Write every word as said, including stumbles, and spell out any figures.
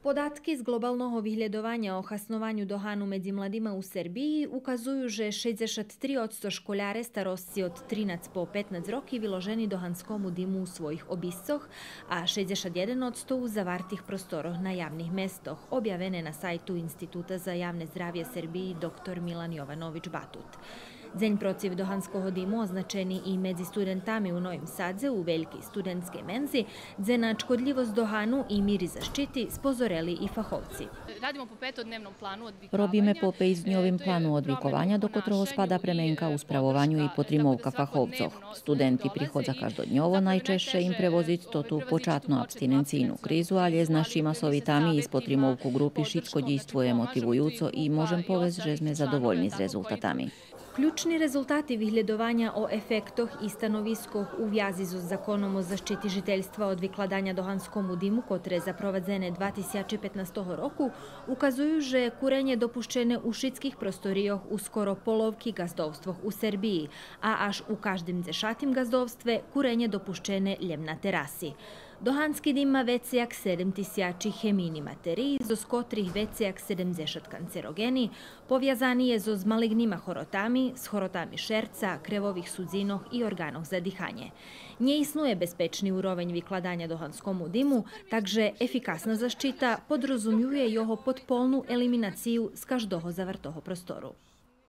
Податки з глобалного виглєдованя о хаснованю догану медзи младима у Сербиї указую же шейдзешат три одсто школяре старосци од тринац по петнац роки виложени доганскому диму у своїх обисцох, а шейдзешат єден одсто у завартих просторох на явних местох, обявене на сайту Института за явне здравє Сербиї „Доктор Милан Йованович Батут”. Дзень процив доганского диму означени и медзи студентами у Новим Садзе у велькей студентскей мензи, дзе на чкодлївосц догану и мири защити спозорели и фаховци. Робиме по пейцдньовим плану одвикованя, до котрого спада пременка у справованю и потримовка фаховцох. Студенти приходза каждодньово, найчежше им превозиц тоту початну абстиненцийну кризу, алє з нашима совитами и з потримовку ґрупи шицко дїйствує мотивуюцо и можем повесц же зме задовольни з резултатами. Ключни резултати виглєдованя о ефектох и становискох у вязи зоз законом о защити жительства од викладаня доганскому диму, котре запровадзене два тисячи петнастого року, указую же куренє допущене у шицких просторийох у скоро половки ґаздовствох у Сербиї, а аж у каждим дзешатим ґаздовстве куренє допущене лєм на тераси. Догански дим ма вецей як седем тисячи хемийни материї, зоз котрих вецей як седемдзешат канцероґени, повязани є зоз малиґнима хоротами, з хоротами шерца, кревових судзинох и орґанох за диханє. Нє иснує безпечни уровень викладаня доганскому диму, так же ефикасна защита подрозумює його подполну елиминацию з каждого завартого простору.